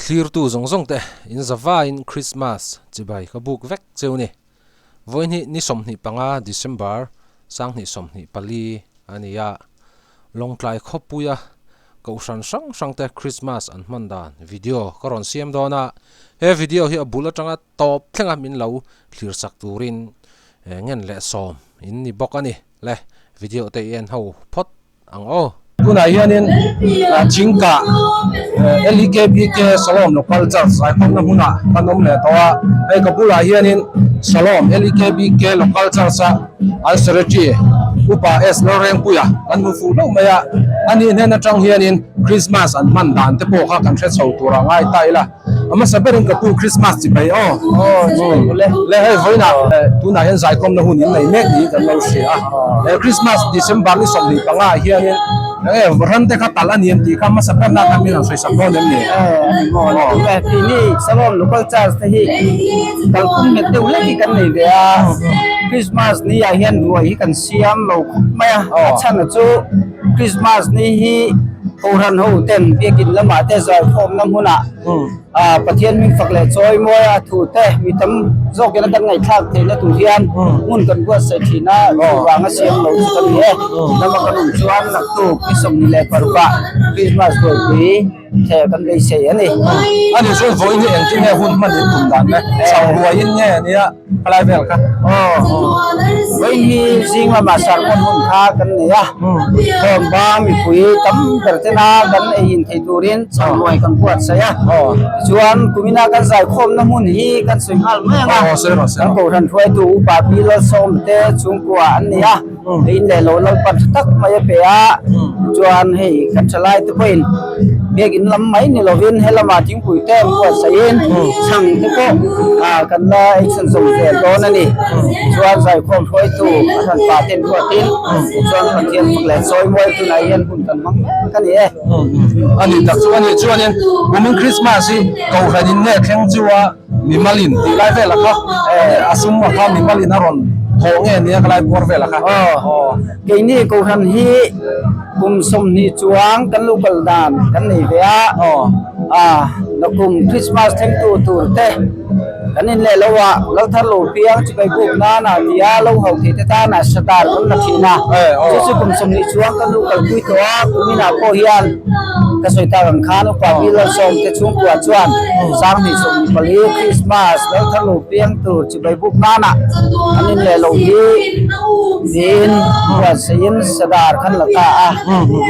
Thlirtu zawng zawng te in zavaiin Christmas chibai ka buk vek cheu ni. Vawihnih ni 25 December 2024 a ni a, Lawngtlai khawpuia Kohhran hrang hrang te Christmas an hman dan video ka rawn siam dawn a, he video hi a bul atanga tawp thlenga min lo thlir sak turin ngen leh sawm in ni bawk a ni. Le video te i en ho phawt ang aw. Tunah hianin Chingkah LEKBK Shalom Local Church zaikhawmna hmunah kan awm leh tawh a, hei ka bulah hianin Shalom LEKBK Local Church a an Secretary Upa S Lalrengpuia kan hmu fuh hlauh mai a, ani hnen atang hianin Christmas an hman dan te pawh kha kan hre chho tur a ngai ta ila. A hmasa berin ka pu Christmas chi mai aw. Le hei vawiinah tunah hian zaikhawmna hun in nei mek niin kan lo hria a. He Christmas December ni 25 ah hianin enge ran te kha talh a ni em tih kha hmasa ber na khan min han sawi sak dawn em ni? Keini Salom Local Church te hi kalphung nghet deuh hlek hi kan nei ve a. Christmas ni ah hian ruai hi kan siam lo khawp mai a. A chhan chu Christmas ni hi Kohhran ho ten biakin lamah te zaikhawmna hmunah Pathian hming fak leh chawi mawi a thu te mi tam zawkin a kan ngaihthlak theihna tur hian hmun kan buatsaih thin a, chuvanga siam lo chu ka ni e. Lama kan awm chuan naktuk ni 26ah Christmas ruaipui theh kan beisei a ni. Ani chuan vawiin hi engtin nge hun hman in tum dan le? Chho ruaiin nge nia? Khalai vel kha. Aw, vawiin hi zing lamah sermon hun kha kan nei a, thawmhma mipui tam ber tena kan ei in thei turin chhangluai kan buatsaih a. Tichuan kumina kan zaikhawmna hmun hi kan sawi nghal mai ang a, kan kohhran hruaitu Upa Pi Lalsawm te chhungkua an ni a, in leh lo lalpan tha tak mai a pe a, tichuan hei kan thalai te pawhin Biakin lam mai ni lovin helamah thingpui te an buatsaihin chhang te pawh kan la ei chhunzawm zel dawn a ni. Tichuan zaikhawm hruaitu a hran pah ten ruatin tichuan Pathian fak leh chawi mawi tunah hian hun kan hmang mek a ni e. A ni tak chu a ni. Chuanin kumin Christmas hi Kohhranin nge thleng chu a mimalin tih lai velah kha a sum a kha mimalin a rawn thawh nge nia ka lai puar velah kha. Aw keini Kohhran hi Kum 20 chuang kan lo kal dan kan nei ve a, a kum Christmas thlengtu tur te kan in leh lo a, lo thar lo piang chibai buk nan a ti a, lo ho thei te tan a sadar kan la thin a, chu chu kum 20 chuang kan lo kalpui tawh a, kum inah pawh hian ka sawi tak ang khan upa pi Lalsawm te chhungkua chuan 2024 Christmas lo thar lo piang tur chibai buk nan a an in leh lo hi Tiin buatsaihin sadar khan la ta a,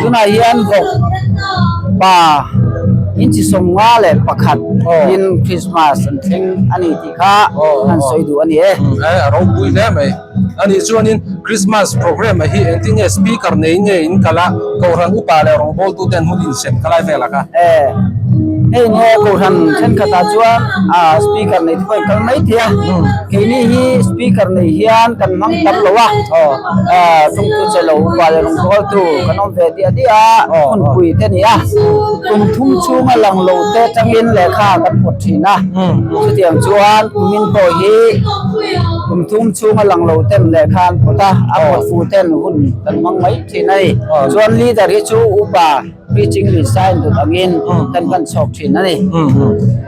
tunah hian vawk pa inchi 51 in Christmas an thleng a ni tih kha an sawi duh a ni e. A ropui hle mai. A nih chuanin Christmas programme ah hi engtin nge speaker nei nge in kal a, Kohhran upa leh rawngbawltuten hun insem kha lai vel a kha. Hei nge Kohhran thenkhatah chuan speaker nei te pawh in kal mai thei a. Keini hi speaker nei hian kan hmang tam lo a, tawngtu che lo upa leh rawngbawltu kan awm ve diah diah a, hunpui te ni a, kum thum chhunga lang lo te tangin lehkha kan pawt thin a, chutiang chuan kumin pawh hi kum thum chhunga lang lo ten lehkha an pawt a, a pawt fu ten hun kan hmang mai thin a ni. Chuan leader hi chu upa. Preaching list a indut angin kan hman chhawk thin a ni.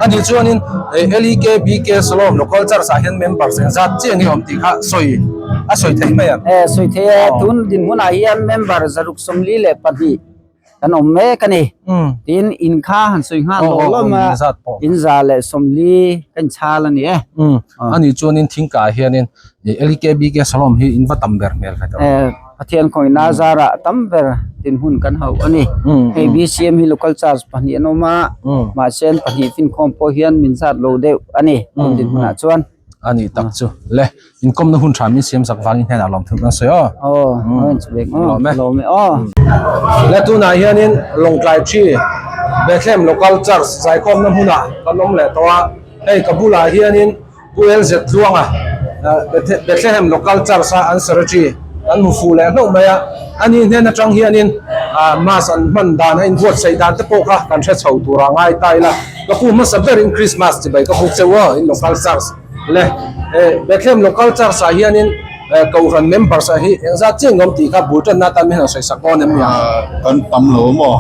A nih chuanin LEKBK Salom Local Church ah hian members engzat chiah nge awm tih kha sawi a sawi theih mai ang. Sawi theih e, tun dinhmunah hian member 142 kan awm mek a ni. Tin in kha han sawi nghal lo lawm a, in 140 kan chhal a ni e. A nih chuanin thingkah hianin LEKBK Salom hi in va tam ber hmel ve tawh. Pathian khawihna zarah tam ber dinhmun kan hauh a ni. Hei BCM hi local church pahnih an awm a, mahse an pahnih finkhawm pawh hian min zat lo deuh a ni tun dinhmunah chuan. A nih tak chu. Le, inkawmna hun tha min siam sak vangin hnenah lawmthu kan sawi aw. Aw, lawm e. Lawm e aw. Le tunah hianin Lawngtlai Thi Bethlehem Local Church zaikhawmna hmunah kan awm leh tawh a, hei ka bulah hianin Pu LZ Tluanga, Bethlehem Local Church a an secretary kan hmu fuh leh hlauh mai a, ani hnen atang hianin Mass an hman dan a inbuatsaih dan te pawh kha kan hre chho tur a ngai ta ila, ka pu hmasa berin Christmas chibai ka buk cheu aw in Local Church le Bethlehem Local Church ah hianin Kohhran members ah hi engzat chiah ngawm tih kha bul tanna atan min han sawisak dawn em ni ang? Kan tam lo maw?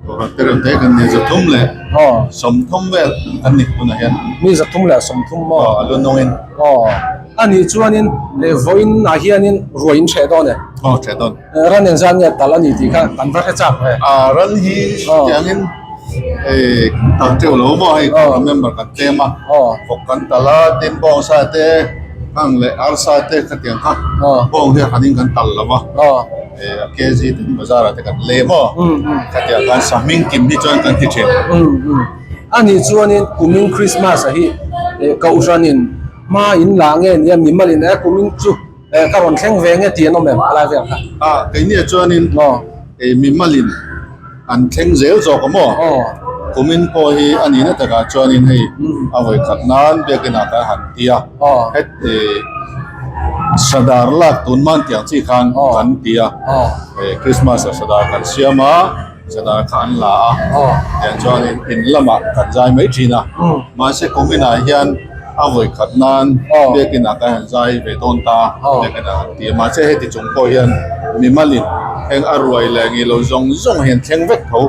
Kohhran te reuh te kan nia 330 vel kan ni tunah hian. Mi 330 maw? Aw a lu nawngin. Aw a nih chuanin leh vawiin ah hianin ruai in hreh dawn e? Aw hreh dawn. Ran engzat nge tal a ni tih kha kan va hre chak ve. A ran hi tiangin kan tal teuh lo maw hei kohhran member kan tlem a, vawk kan tal a, tin bawngsa te hang leh arsa te khatiang kha bawng hi a hranin kan tal lo va. A kg ten bazar ah te kan lei maw khatiang khan sahming kim hi chuan kan ti thin. A nih chuanin kumin Christmas a hi kohhranin hma in la nge nia mimalin e kumin chu ka rawn thleng ve nge tih an awm em a lai vel kha. A keini ah chuanin mimalin an thleng zel zawk a maw kumin pawh hi a nihna takah chuanin hei a vawi khat nan biakin ah kan han ti a heti sadar lak tun man tiang chi khan kan ti a Christmas ah sadar kan siam a sadar kha an la a tiang chuanin in lamah kan zai mai thin a mahse kumin ah hian a vawi khat nan biakin ah kan han zai ve dawn ta biakin ah kan ti a mahse heti chung pawh hian mimalin heng a ruai leh ngilo zawng zawng hian thleng vek tho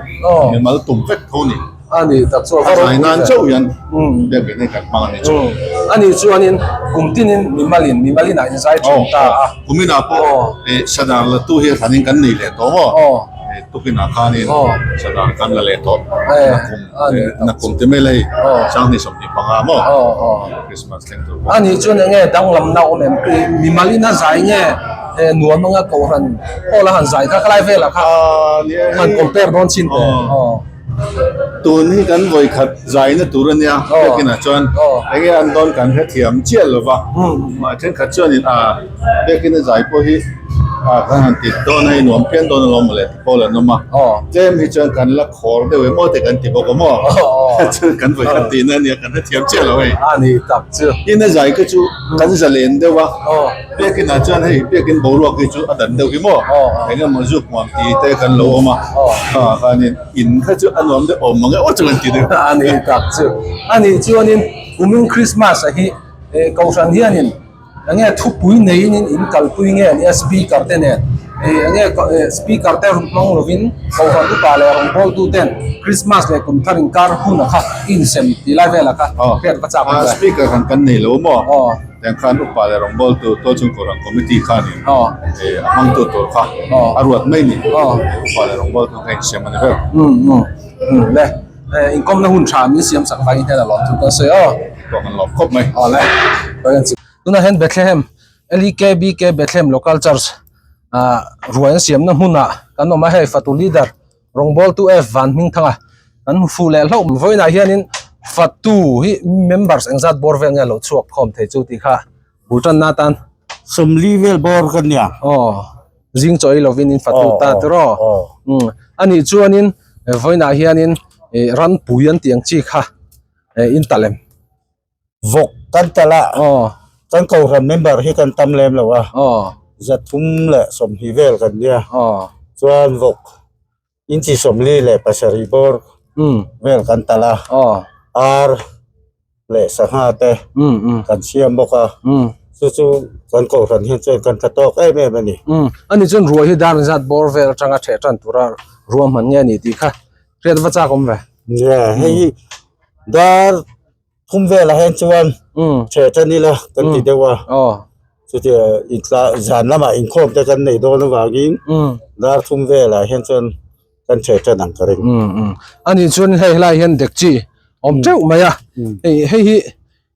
mimal tum vek tho ni. A nih tak chu a va zai nan chauh hian biakin hi kan hmang a ni chu. A nih chuanin kum tinin mimalin mimalin ah in zai thin ta a. Kumin ah pawh sadar la tu hi hranin kan nei leh tawh maw? Tukinah khanin sadar kan la leh tawh. Nakum te mai lei 2025 maw? Christmas thleng tur pawh. A nih chuan enge danglamna awm em? Mimalin a zai nge nuam anga kohhran hall a han zai kha khalai velah kha han compare dawn chin teh. Tun hi kan vawi khat zaina tur a nia, biakinah chuan enge an dawn kan hrethiam chiah lo va, mah thenkhat chuanin a biakina zai pawh hi kan han tit dawn a, i nuam phian dawn alawm mawle ti pawl an awm a, tlem hi chuan kan la khawr deuh em aw te kan ti bawk a maw, chuan kan vawi khat tihna a nia kan hrethiam chiah lo hei. A ni tak chu. Ina zai kha chu kan zalen deuh a. Biakin ah chuan hei biakin boruak hi chu a dan deuh hi maw eng emaw zuk nuam ti te kan lo awm a kha khanin in kha chu a nuam deuh awm mang e aw chu kan ti deuh. A ni tak chu a nih chuanin kumin Christmas a hi kohhran hianin enge thupui neiin in kalpui nge nia speaker te nen enge speaker te hmang lovin kohhran upa leh rawngbawltu ten Christmas leh kum thar inkar hun a kha insem tih lai velah kha hriat va chak awm ve. Speaker han kan nei lo maw? Tiang khan upa leh rawngbawltu Tualchhung Kohhran Committee khanin a hmangtu tur kha a ruat mai ni. Upa leh rawngbawltu kha insiam a ni ber. Le, inkawmna hun tha min siam sak vangin hian a lawm thu kan sawi aw. Pawh kan lawm khawp mai. Aw le, tunah hian Bethlehem LEKBK Bethlehem Local Church ruai an siamna hmunah kan awm a, hei fatu leader Rawngbawltu F Van Hmingthanga kan hmu fuh leh hlauh. Vawiinah hianin fatu hi members engzat bawr vel nge lo chhuak khawm thei chu tih kha bul tanna atan. 40 vel bawr ka nia. Aw, zing chaw ei lovin in fatu ta tiraw. Umm, anih chuanin vawiinah hianin ranpui an tih ang chi kha in talh em? Vawk kan talh a, kan kohhran member hi kan tam lem lo a, 320 vel kan nia, chuan vawk inchi 47 bawr vel kan talh a, ar leh sangha te kan siam bawk a, chu chu kan kohhran hian chuan kan tha tawk em em a ni. Ani chuan ruai hi dar zat bawr vel atanga theh tan tura ruahman nge a ni tih kha hriat va chak awm ve. Nia, hei hi Dar thum velah hian chuan chhe tan ila kan ti deuh a, chutia intla zan lamah inkhawm te kan nei dawn avangin dar thum velah hian chuan kan chhe tan ang ka ring. Ani chuan hei helai hian dekchi awm teuh mai a, hei hei hi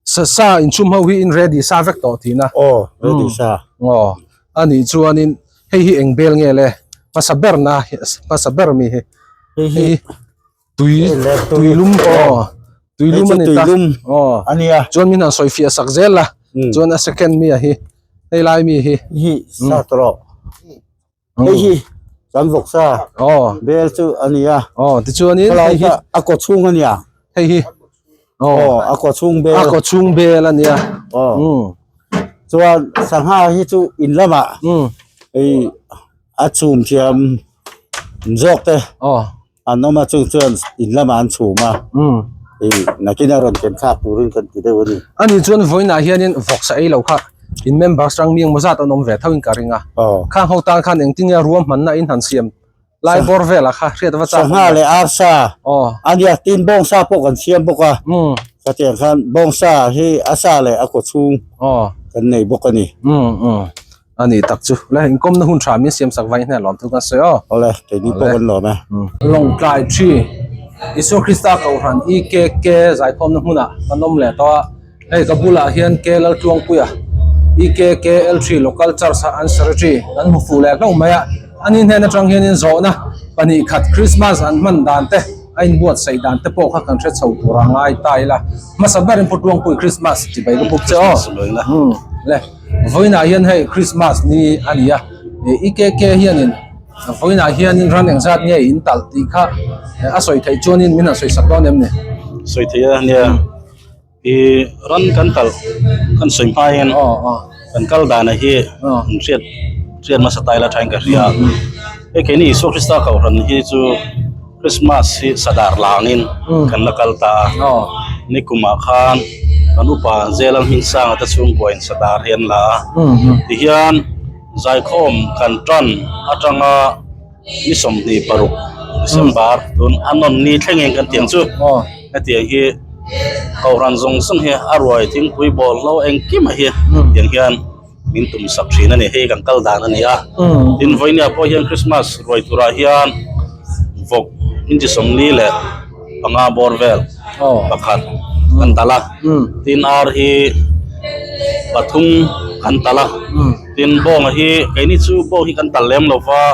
sa inchhum ho hi in ready sa vek tawh tihna. Aw ready sa. Aw ani chuanin hei hi eng bel nge le hmasa ber na hmasa ber mi hi. Hei hi. Tui tui lum aw tui lum a ni ta aw a nia chuan min han sawi fiah sak zel la chuan a second mi a hi hei lai mi hi hi sa tawh rawh hei hi kan vawk sa aw bel chu a nia aw tichuanin hei hi a kaw chhung a nia hei hi aw a kaw chhung bel a kaw chhung bel a nia aw chuan sangha hi chu in lamah hei a chhum thiam zawk te An awm a chung chuan in lamah an chhum a, ih nakin a rawn ken thlak turin kan ti deuh a ni. Ani chuan vawiinah hianin vawksa ei lo kha in members rang mi engmaw zat an awm ve tho in ka ring a, khang ho tan khan engtin nge ruahmanna in han siam Lai bawr velah kha hriat va chak awm Sangha leh arsa a nia tin bawngsa pawh kan siam bawk a khatiang khan bawngsa hi a sa leh a kaw chhung kan nei bawk a ni. A ni tak chu le inkawmna hun tha min siam sak vai hnen lawm thu kan sawi aw. Awle keini pawh kan lawm e. Lawngtlai thi Isua Krista Kohhran EKK zaikhawmna hmunah kan awm leh tawh a. Hei ka bulah hian K Laltluangpuia EKKL3 Local Church a an Secretary kan hmu fuh leh hlauh mai a, ani hnen atang hianin zawhna pahnih khat Christmas an hman dan te a inbuatsaih dan te pawh kha kan hre chho tur a ngai ta ila hmasa berin Pu Tluangpui Christmas ti bai ka buk che aw le vawiinah hian hei Christmas ni a ni a EKK hianin vawiinah hianin ran engzat nge in talh tih kha a sawi theih chuanin min han sawi sak dawn em ni? Sawi theih a nia. I ran kan kal kan sawi hma hian kan kal dana hi an hriat hriat hmasa ta ila thain ka hria hei keini Isua Krista kohhran hi chu Christmas hi sadar langin kan la kal ta a nikumah khan kan upa Zelal Hmingsanga te chhungkua in sadar hi an la a tihian zaikhawm kan tan atanga ni 26 December tun a nawn ni thlengin kan tiang chu hetiang hi kohhran zawng zawng hi a ruai thingpui bawlhlo engkim a hi tiang hian min tum sak thin a ni hei kan kal dan a ni a tin vawinia pawh hian Christmas ruai turah hian vawk inchi 45 bawr vel pakhat kan tal a tin ar hi pathum kan tal a. Tin bawng hi keini chu bawng hi kan tal lem lo va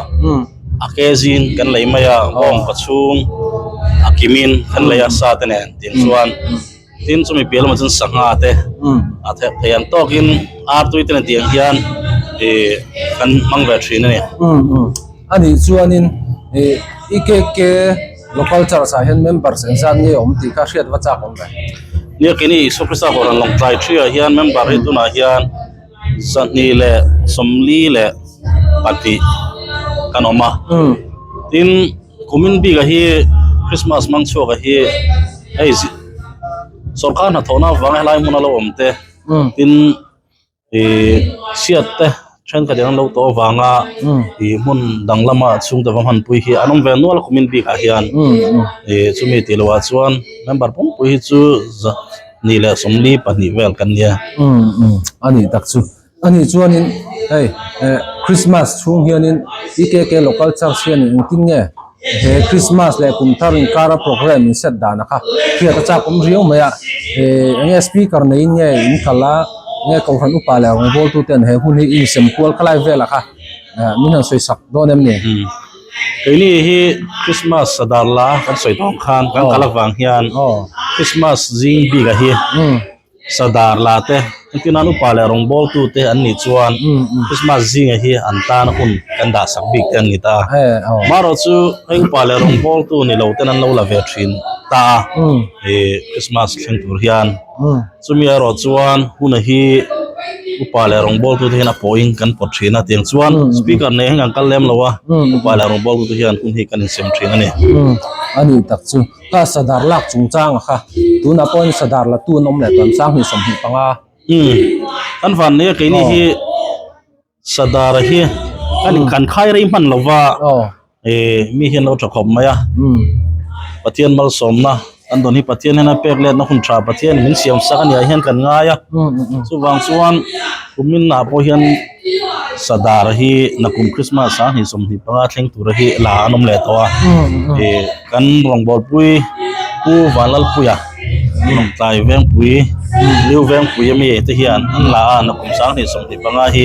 a ke zin kan lei mai a bawng ka chhung a kimin kan lei a sa te nen tin chuan tin chumi piah lamah chuan sangha te a theh thei ang tawkin ar tui te nen tiang hian ih kan hmang ve thin a ni. A nih chuanin ih EKK local church ah hian members engzat nge awm tih kha hriat va chak awm ve. Nia keini Isua Krista Kohhran Lawngtlai Ṭhi ah hian member hi tunah hian 242 kan awm a tin kumin bik ah hi Christmas hmang chhuak ah hi hei sawrkar hnathawhna avanga helai hmun a lo awm te tin ih chhiat te thenkhat in an lo tawh avanga ih hmun dang lama chhungte va hmanpui hi an awm ve nual a kumin bik ah hian ih chumi tih loh ah chuan member pumpui hi chu za. 42 vel kan nia. Umm umm a nih tak chu. A nih chuanin hei eh Christmas chhung hianin EKK Local Church hianin engtin nge he Christmas leh kum thar inkara program in set dan a kha hriat a chak awm riau mai a. Eh enge speaker neiin nge in kal a enge Kohhran upa leh rawngbawltu ten he hun hi insem kual khalai vel a kha eh min han sawi sak dawn em ni? Keini hi Christmas sadar la kan sawi tawh ang khan kan kal avang hian Christmas zing bik ah hi sadar la te engtin nan upa leh rawngbawltu te an nih chuan Christmas zing ah hi an tan hun kan dah sak bik te an ni ta a. Marawh chu hei upa leh rawngbawltu ni lo ten an lo la ve thin ta a ih Christmas thleng tur hian. Chumi erawh chuan huna hi upa leh rawngbawltu te hian a pawhin kan pawt thin a tiang chuan speaker nei hian kan kal lem lo a upa leh rawngbawltu te hian hun hi kan insem thin a ni. A nih tak chu ka sadar lak chungchang a kha tunah pawhin sadar la tu an awm leh tawh 2025. Kan van nei a keini hi Sadar hi kan in kan khai rei hman lova eh mi hian lo tha khawp mai a Pathian malsawmna kan dawn hi Pathian hian a pek letna hun tha Pathian min siam sak a nih ah hian kan ngai a chuvang chuan kumin ah pawh hian Sadar hi nakum Christmas ah hnih 25 thleng tura hi la an awm leh tawh a eh kan rawngbawlpui Pu Vanlalpuia Lawngtlai Vengpui New Vengpui ami te hian an la a nakum 2025 hi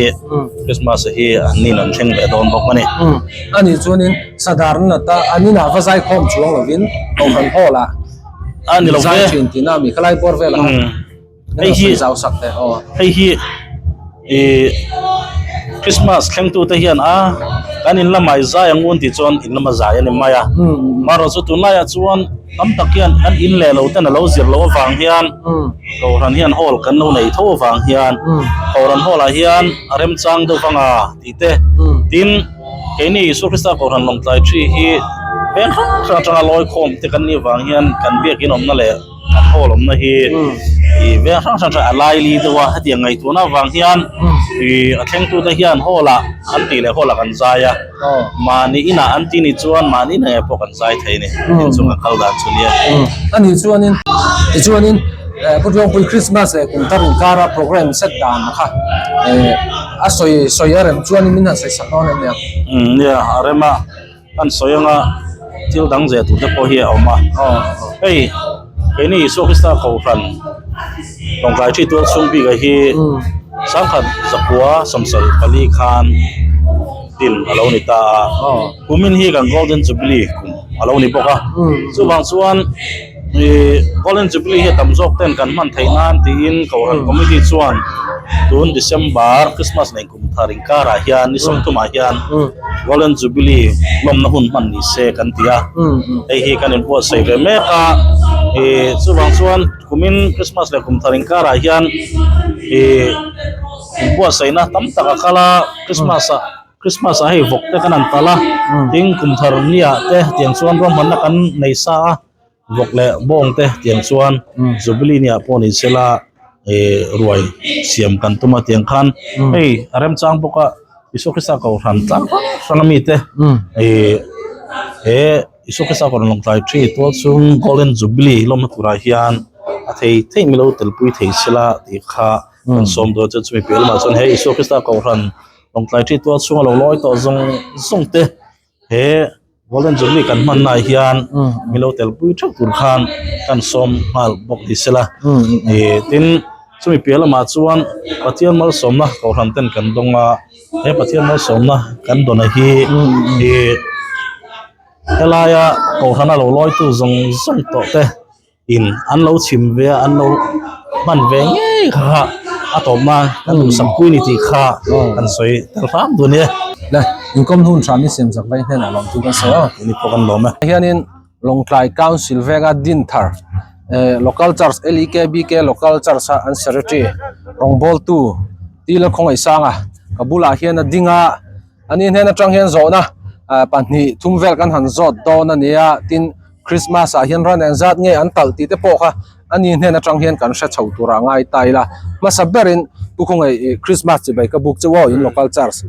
Christmas hi an nin an thleng leh dawn bawk a ni. A nih chuanin Sadar nata an inah va zai khawm chuang lovin Kohhran Hall ah A ni lo ve. Zai thin tihna ami khalai bawr vel ah Hei hi zau sak teh aw. Hei hi ih Christmas thlengtu te hian a kan in lamah i zai ang un tih chuan in lama zai a ni mai a. Marawh chu tunlaiah chuan tam tak hian kan in leh lo ten a lo zir loh avang hian Kohhran hian hall kan lo nei tho avang hian Kohhran hall ah hian a remchang deuh vanga tih te tin keini Isua Krista Kohhran Lawngtlai thi hi veng hrang hrang atanga lawi khawm te kan nih avang hian kan biakin awmna leh Kan hall awmna hi Ih veng hrang hrang a lai li deuh a hetiang ngaihtuahna avang hian ih a thlengtute hian hall ah an tih leh hall ah kan zai a mahni inah an tih nih chuan mahni inah ngei pawh kan zai thei a ni inchung a kal dan chu nia. Ani chuanin tichuanin Pu Tluangpui Christmas leh kum thar inkara program set dan kha a sawi sawi a rem chuanin min han sawi sak dawn em nia? Nia a rem a. Kan sawi anga thil dang zeh tur te pawh hi a awm a, hei keini Isua Krista Kohhran tawngtai thi tual chhung bik ah hi sangkhat zakua 74 khan din a lo ni ta a, kumin hi kan Golden Jubilee kum a lo ni bawk a, chuvang chuan ih Golden Jubilee hi a tam zawk ten kan hman theih nan tiin Kohhran Committee chuan tun December Christmas nei Kum thar inkarah hian ni 30 ah hian Golden Jubilee lawmna hun hman ni se kan ti a, hei hi kan inbuatsaih ve mek a, ih chuvang chuan kumin Christmas leh kum thar inkarah hian ih inbuatsaihna tam tak a kal a, Christmas ah Christmas ah hei vawk te kan han talh a, tin kum thar niah te tiang chuan ruahmanna kan nei sa a. Vawk leh bawng te tiang chuan Jubilee nia pawh ni sela eh ruai siam kan tum a tiang khan hei a remchang bawk a Isua Krista Kohhran tlang hrang hrang ami te eh he Isua Krista Kohhran Lawngtlai Tree tual chung Golden Jubilee lawmna turah hian a thei thei milo telpui thei sela tih kha kan sawm dawn chuan chumi piah lamah chuan he Isua Krista Kohhran Lawngtlai Tree tual chhunga lo lawi tawh zawng zawng te He Golden Jubilee kan hmanna ah hian milo telpui theuh tur khan kan sawm nghal bawk ni sela. Ih tin chumi piah lamah chuan Pathian malsawmna kohhran ten kan dawng a, he Pathian malsawmna kan dawn hi ih helaia kohhrana lo lawitu zawng zawng tawh te in an lo chhim ve a an lo hman ve ngei kha kha a tawp nan kan duhsak pui ni tih kha kan sawi tel hram dun e. Le inkawm hun hram i siam zak vai hnenah lawm chu kan sawi a. Tuni pawh kan lawm e. Hianin Lawngtlai Council venga Dinthar Local Church LEKBK Local Church a an Secretary rawngbawltu Ti Lalkhawngaihsanga ka bulah hian a ding a. Ani hnen atang hian zawhna pahnih thum vel kan han zawt dawn a nia tin Christmas ah hian ran engzat nge an talh tih te pawh kha ani hnen atang hian kan hre chho tur ah ngai ta ila hmasa berin pu khawngaih ih Christmas chibai ka buk chu aw in local church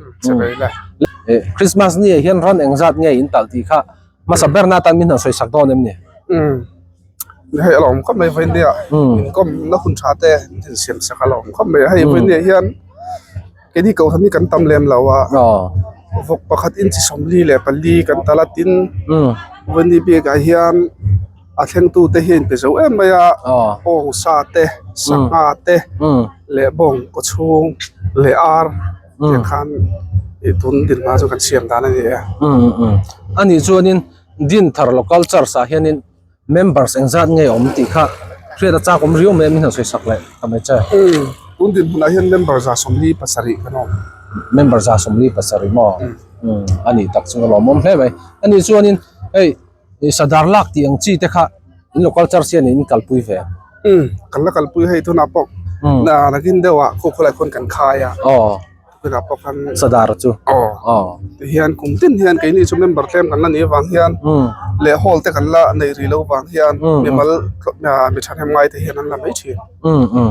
ih Christmas ni ah hian ran engzat nge in talh tih kha hmasa ber na atan min han sawi sak dawn em ni? Hei a lawm khawp mai vawinia inkawm na hun tha te in siam sak a lawm khawp mai a hei vawinia hian keini kohhran hi kan tam lem lo a vawk pakhat inchi 44 kan tal a tin vawiini bikah hian a thlengtu te hian in pe zo em mai a bawng sa te sangha te leh bawng kawchhung leh ar tiang khan ih tun dinhma chu kan siam dan a ni e. Anih chuanin Dinthar local church ah hianin members engzat nge awm tih kha hriat a chak awm riau mai a min han sawi sak leh ta mai che. Umm tun dinhmunah hian member 77 kan awm. Member 77 maw? Umm a nih tak chu a lawmawm hle mai. Anih chuanin hei sadar lak tih ang chi te kha in local church hian in kalpui ve. Umm kan la kalpui hei tunah pawh nakin deuhah khukhulai khawn kan khai a. Aw. Tunah pawh khan Sadar chu aw aw tihian kum tin hian keini chu member tlem kan la nih avang hian leh hall te kan la nei rih loh vang hian mimal mi thahnem ngai te hian an la mai thin. Um um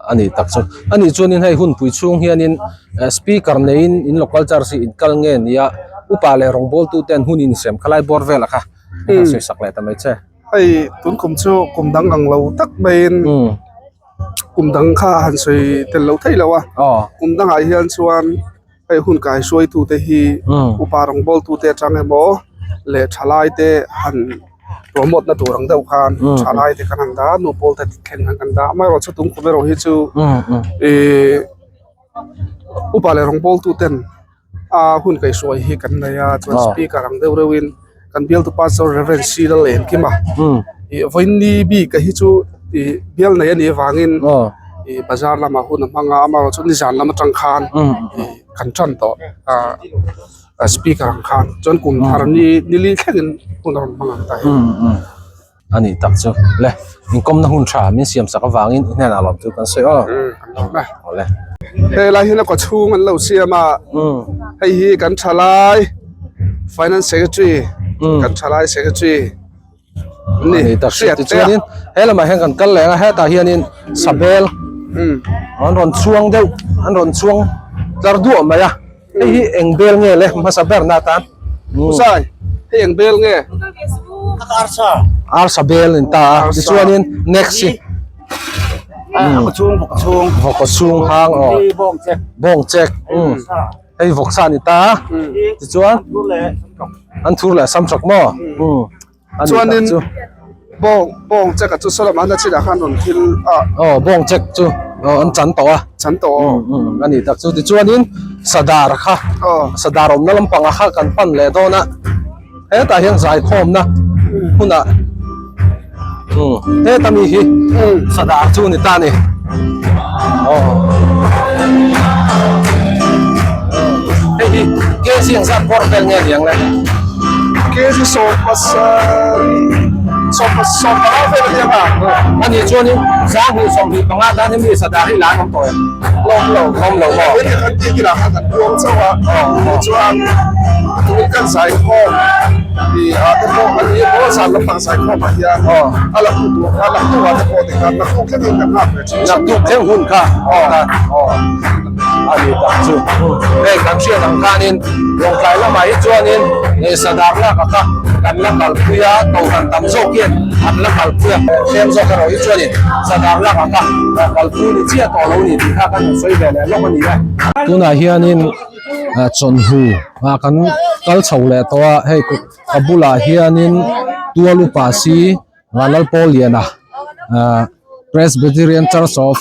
a nih tak chu a nih chuanin hei hunpui chhung hianin speaker neiin in local church hi in kal nge nia upa leh rawngbawltu ten hun insem khalai bawr velah kha an sawi sak leh ta mai che. Hei tun kum chu kum dang ang lo tak maiin. Kum dang kha han sawi tel lo thei lo a, kum dangah hian chuan hei hun kai hruaitute hi upa rawngbawltute atang emaw leh thalaite han promote na tur ang deuh khan thalaite kan han dah a, nu pawl te thleng han kan dah a, amaherawhchu tun kum erawh hi chu ihh upa leh rawngbawltuten a hun kaihhruai hi kan nei a chuan speaker ang deuh reuhin kan bialtu pastor Rev C Lal Engkim a ih vawiinni bik a hi chu ih bial nei a nih avangin ih bazar lamah hun a hmang a amaherawhchu nizan lam atang khan ih kan tan tawh ah speaker ang khan chuan kum thar ni nili thlengin hun a rawn hmang ang ta hi. A nih tak chu le inkawmna hun tha min siam sak avangin i hnenah lawm chu kan sawi aw. Awle. Hei lai hian a kaw chhung an lo siam a hei hi kan thalai finance secretary kan thalai secretary. Ni tak hriat tichuanin he lamah hian kan kal leh ang a hetah hianin sabel an rawn chhuang deuh an rawn chhuang tlar duah mai a hei hi eng bel nge le hmasa ber na atan Usai hei eng bel nge arsa arsa bel in ta a tichuanin next hi vawk chhung hang aw bawng chek hei vawksa a ni ta a tichuan an thur leh sam sak maw Chuanin bawng bawng check a chu saw lamah na chinah khan rawn thil a. Aw bawng check chu aw an chan tawh a. Chan tawh aw. A ni tak chu tichuanin sadar kha sadar awmna lampangah kha kan pan leh dawn a hetah hian zaikhawmna hunah heta mi hi sadar chu a ni ta a ni aw hei hi kg ang zat bawr vel nge niang le kg sawmpasarih sawmpanga vel a nia a nih chuanin sanghnih 25 tan hi mi sadar hi la an awm tawh em lawm lo lawm lo maw hei kan tih kinah khan kan puang chauh a chuan tun kan zaikhawm Ih ah te pawh a ni maw zan lampang zaikhawm ah hian a la hmu tur a laktu ah te pawh ti khan naktuk thleng in kan nghak ve thin. Naktuk thleng hun kha a ni tak chu. Hei kan hriat ang khanin Lawngtlai lamah hi chuanin sadar lak a kha kan la kalpui a, Kohhran tam zawk hian an la kalpui a, tlem zawk erawh hi chuanin sadar lak a kha kalpui ni chiah tawh lo ni tih kha kan han sawi ve leh lawk a ni e. Tunah hianin chawlhnu ah kan kal chho leh tawh a hei ka bulah hianin tual upa si Vanlalpawliana ah Presbyterian Church of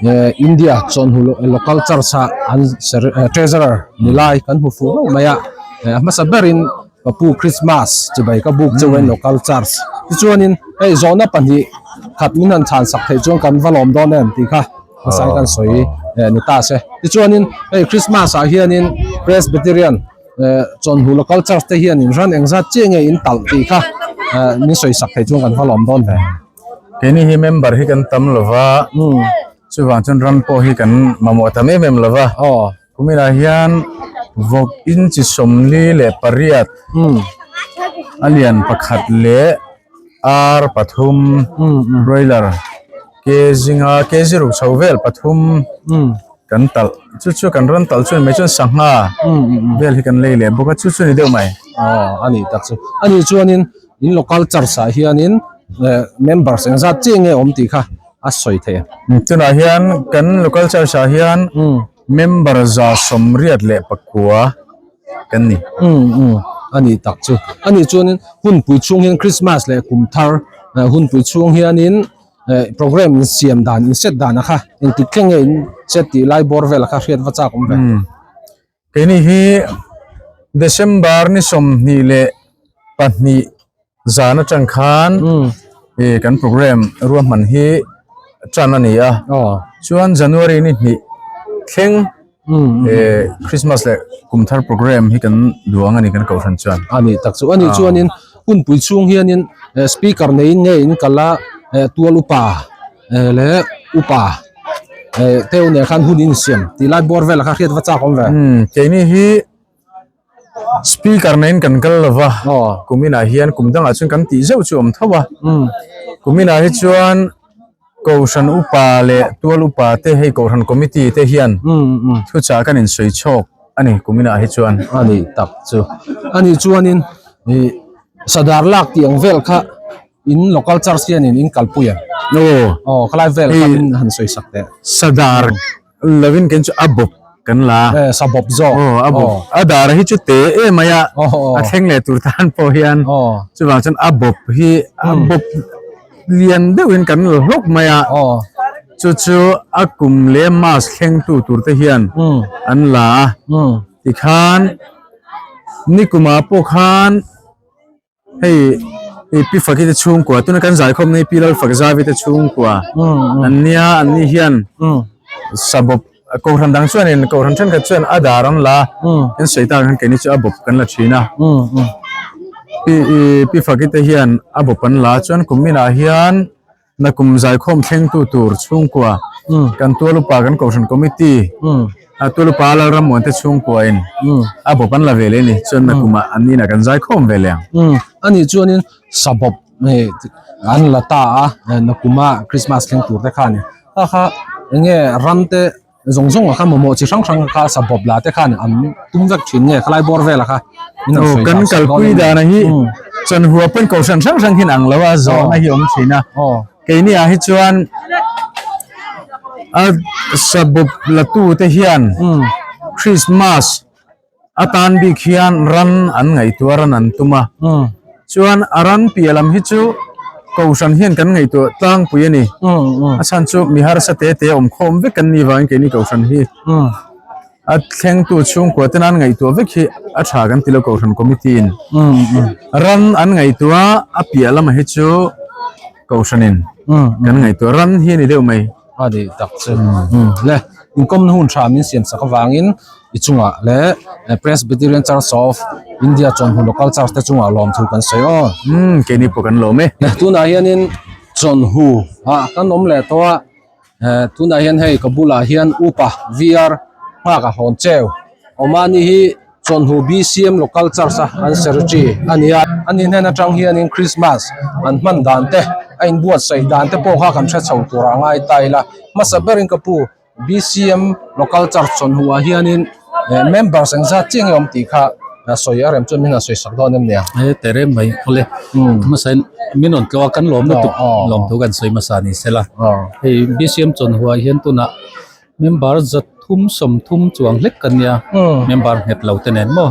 eh India chawlhnu local church ah an treasurer ni lai kan hmu fuh hlauh mai a eh a hmasa berin ka pu Christmas chibai ka buk chauhin local church tichuanin hei zawhna pahnih khat min han chhan sak theih chuan kan va lawm dawn em tih kha. hmasai kan sawi eh ni ta se tichuanin hei Christmas ah hianin Presbyterian eh chawnhu local church te hianin ran engzat chiah nge in talh tih kha eh min sawi sak thei chuan kan va lawm dawn ve. Keini hi member hi kan tam lo va chuvang chuan ram pawh hi kan mamawh tam em em lo va kuminah hian vawk inchi 48 a lian pakhat leh ar pathum broiler Ke zinga ke ziruk chho vel pathum kan talh chu chu kan rawn talh chuan mai chuan sangha vel hi kan lei leh bawk a chu chu ni deuh mai. Aw a nih tak chu a nih chuanin in local church ah hianin eh members engzat chiah nge awm tih kha a sawi theih a. Tunah hian kan local church ah hian member 184 kan ni. Umm a nih tak chu a nih chuanin hunpui chhung hian Christmas leh kum thar hunpui chhung hianin. Eh program in siam dan in set dan a kha engtik thleng nge in set tih lai bawr vel a kha hriat va chak awm ve. Keini hi December ni 22 zan atang khan eh kan program ruahman hi tan a ni a chuan January ni hnih thleng eh Christmas leh kum thar program hi kan duang a ni kan kohhran chuan. A nih tak chu a nih chuanin hunpui chhung hianin eh speaker neiin nge in kal a eh tual upa eh leh upa eh teu nen khan hun insiam tih lai bawr vel kha hriat va chak awm ve. Umm keini hi speaker neiin kan kal lo va kuminah hian kum dangah chuan kan tih zeuh chu a awm tho a kuminah hi chuan. Kohhran upa leh tual upa te hei Kohhran committee te hian thuchah kan insawi chhawk a ni kuminah hi chuan. A nih tak chu. A nih chuanin ih sadar lak tih ang vel kha in local church hianin in kalpui em? Aw. Aw khalai vel kha min han sawi sak teh. Sadar lovin kan chu a bawp kan la. Eh sa bawp zawk. Aw a bawp. A dar hi chu te em mai a. A thleng leh tur tan pawh hian chuvang chuan a bawp hi a bawp lian deuhin kan la hlawk mai a. Chu chu a kum leh mass thleng tu tur te hian an la a. Tikhan nikumah pawh khan. Hei i Pi Faki te chhungkua tuna kan zaikhawm na hi Pi Lalfak Zavi te chhungkua an nia an ni hian sabawp kohhran dang chuanin kohhran thenkhat chuan a dar an la an sawi tak ang keini chu a bawp kan la thin a Pi i Pi Faki te hian a bawp an la chuan kuminah hian Nakum zaikhawm thlengtu tur chhungkua kan Tualupa kan Kohhran Committee a Tualupa Lalrammuan te chhungkuain a bawp an la ve leh a ni. Chuan nakumah an inah kan zaikhawm ve leh ang. A nih chuanin sabawp Hei an la ta a nakuma Christmas thleng tur te khan kha kha enge ram te zawng zawng ah khan mamawh chi hrang hrang kha sa bawp la te khan an tum vek thin nge khalai bawr vel ah kha min han sawi kan kalpui dan a hi chawnhua pawn kohhran hrang hrang hian ang lo a zawhna hi awm thin a keini ah hi chuan a sa bawp la tu te hian Christmas Atan bik hian ran an ngaihtuah ran an tum a, chuan a ran piah lam hi chu Kohhran hian kan ngaihtuah tlangpui a ni. A chhan chu mi harsa te te awm khawm vek kan nih vangin keini Kohhran hi a thlengtu chhungkua te nan ngaihtuah vek hi a tha kan ti lo Kohhran Committee in ran an ngaihtuah a piah lamah hi chu Kohhranin kan ngaihtuah ran hi a ni deuh mai. A ni tak chu. Le inkawmna hun tha min siam sak avangin i chungah leh Presbyterian Church of India Chawnhu Local Church te chungah lawmthu kan sawi aw. Umm keini pawh kan lawm e. Tunah hianin Chawnhu ah kan awm leh tawh a, tunah hian hei ka bulah hian Upa VR nghak a hlawn cheu awm a ni hi Chawnhu BCM Local Church a an Secretary a ni a, ani hnen atang hianin Christmas an hman dan te a inbuatsaih dan te pawh kha kan hre chho tur a ngai ta ila hmasa berin ka pu BCM Local Church Chawnhu ah hianin members engzat chiah nge awm tih kha sawi a rem chuan min han sawi sak dawn em nia. He terem mai awle hmasa in min rawn tlawh a kan lawm lutuk lawm thu kan sawi hmasa ni sela hei BCM Chawnhu ah hian tunah member 330 chuang hlek kan nia member nghet lo te nen maw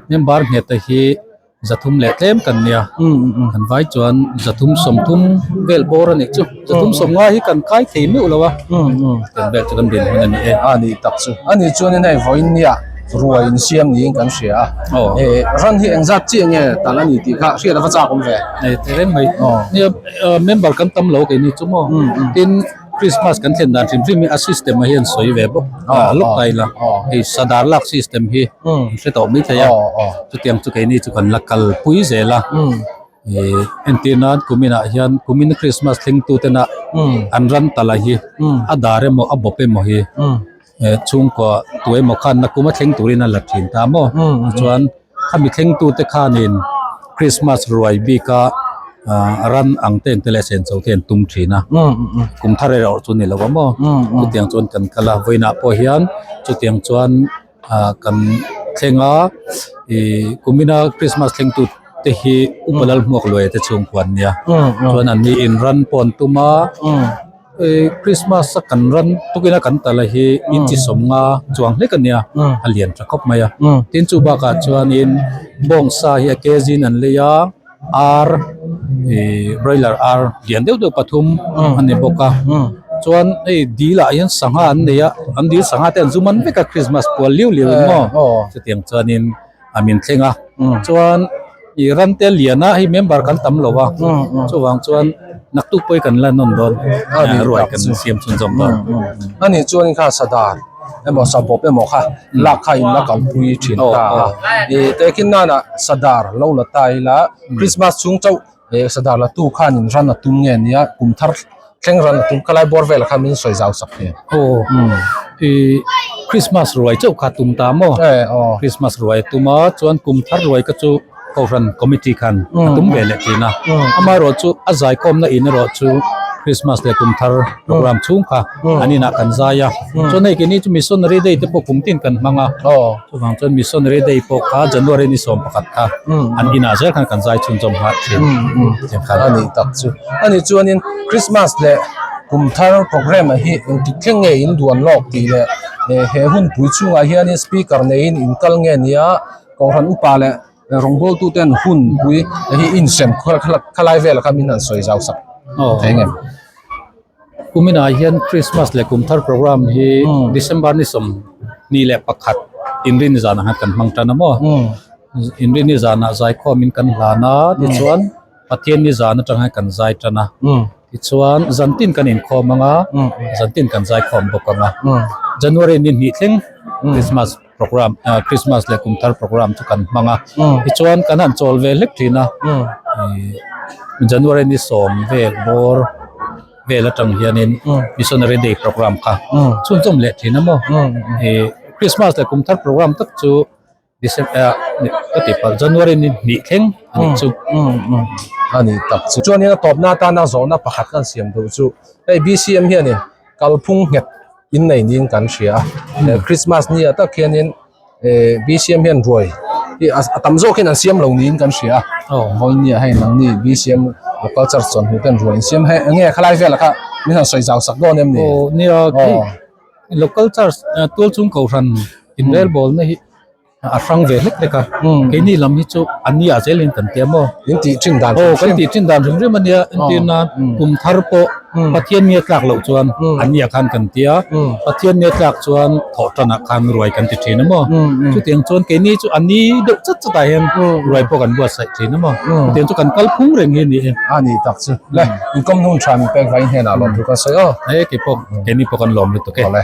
member nghet te hi 300 leh tlem kan nia kan vai chuan 330 vel bawr a nih chu 350 hi kan kai thei meuh lo a kan vel chu kan din hun a ni e a ni tak chu a ni chuanin hei vawiin nia ruai insiam niin kan hria a ran hi engzat chiah nge tal a ni tih kha hriat a va chak awm ve tereng mai nia member kan tam lo keini chu maw tin Christmas kan thlen dan hrim hrim hi a system ah hian sawi ve bawk a lawk ta ila hei sadar lak system hi an hre tawh mai thei a chutiang chu keini chu kan la kalpui zel a ih entir nan kumin ah hian kumin Christmas thleng tu tena an ran tala hi a dar emaw a bawp emaw hi chhungkaw tu emaw khan nakum a thleng turin a la thin ta maw chuan Khami thlengtute khanin Christmas ruai bika ran ang te engte leh sencho te an tum thin a, kum thar erawh chu ni lo a maw? Chutiang chuan kan kal a, vawiinah pawh hian chutiang chuan kan thleng a, ih kumina Christmas thlengtu te hi Upa Lalhmuak Luaia te chhungkua an nia, chuan an ni in ran pawh an tum a. Christmas a kan ran tukin a kan tal a hi inchi sawmnga chuang hlek a nia a lian tha khawp mai a tin chu bakah chuanin bawngsa hi a kg in an lei a ar ih broiler ar lian deuh deuh pathum a ni bawk a chuan hei dil ah hian sangha an nei a an dil sangha te an zum an vek a Christmas pual liu liu in maw chutiang chuanin a min thleng a chuan ih ram te lian a hei member kan tam lo a chuvang chuan naktuk pawh hi kan la nawn dawn ruai kan siam chhunzawm dawn a nih chuan kha sadar emaw sabawp emaw kha lak kha in la kalpui thin ta a ih tehkhin nana sadar lo la ta ila Christmas chhung chauh ih sadar la tu khan in ran a tum nge nia kum thar thleng ran a tum khalai bawr velah khan min sawi zau sak thei aw ih Christmas ruai chauh kha tum ta maw Christmas ruai a tum a chuan kum thar ruai kha chu Kohhran committee khan a tum ve leh thin a amaherawh chu a zaikhawmna in erawh chu Christmas leh kum thar program chhung kha an inah kan zai a chuan hei keini chu missionary day te pawh kum tin kan hmang a chuvang chuan missionary day pawh kha January ni 11 kha an inah zel khan kan zai chhunzawm nghal thin a nih tak chu a nih chuanin Christmas leh kum thar program ah hi engtik thleng nge in duan lawk tih leh he hunpui chhungah hianin speaker neiin in kal nge nia Kohhran upa leh rawngbawltu ten hun pui hi insem khalai velah khan min han sawi zau sak thei ngem. Kuminah hian Christmas leh kum thar program hi December ni 21 Inrin zanah khan kan hmang tan a maw. Inrin ni zanah zaikhawmin kan hlan a tichuan Pathian ni zan atang hian kan zai tan a tichuan zantin kan inkhawm ang a zantin kan zaikhawm bawk ang a January ni hnih thleng Christmas program ah Christmas leh kum thar program chu kan hmang a tichuan kan han chawl ve hlek thin a ih January ni sawm vel bawr vel atang hianin missionary day program kha chhunchawm leh thin a maw ih Christmas leh kum thar program tak chu. December ka ti palh January ni hnih thleng a nih chu. A ni tak chu. Chuanin a tawpna atana zawhna pakhat kan siam duh chu hei BCM hianin kalphung nghet innei niin kan hria a. Christmas ni ah tak hianin BCM hian ruai hi a tam zawk hian an siam lo niin kan hria a. Vawinia hei nangni BCM local church chuan hmu ten ruai an siam hei enge khalai velah kha min han sawi zau sak dawn em ni? Aw nia khi Local church tual chung kohhran inrelbawlna hi a hrang ve hlek hlek a, keini lam hi chu a nia zelin kan tia maw? In tih thin dan hrim hrim. Aw kan tih thin dan hrim hrim a nia, entir nan kum thar pawh Pathian nia tlak loh chuan a nia khan kan tia, Pathian nia tlak chuan thawh tanah khan ruai kan ti thin a maw? Chutiang chuan keini chu a ni deuh chat chat ah hian ruai pawh kan buatsaih thin a maw? Chutiang chu kan kal phung reng hi a ni e. A ni tak chu. Le, inkawm hnung tha min pek vain hnenah lawm thu kan sawi aw. E keipawh keini pawh kan lawm lutuk e. Awle.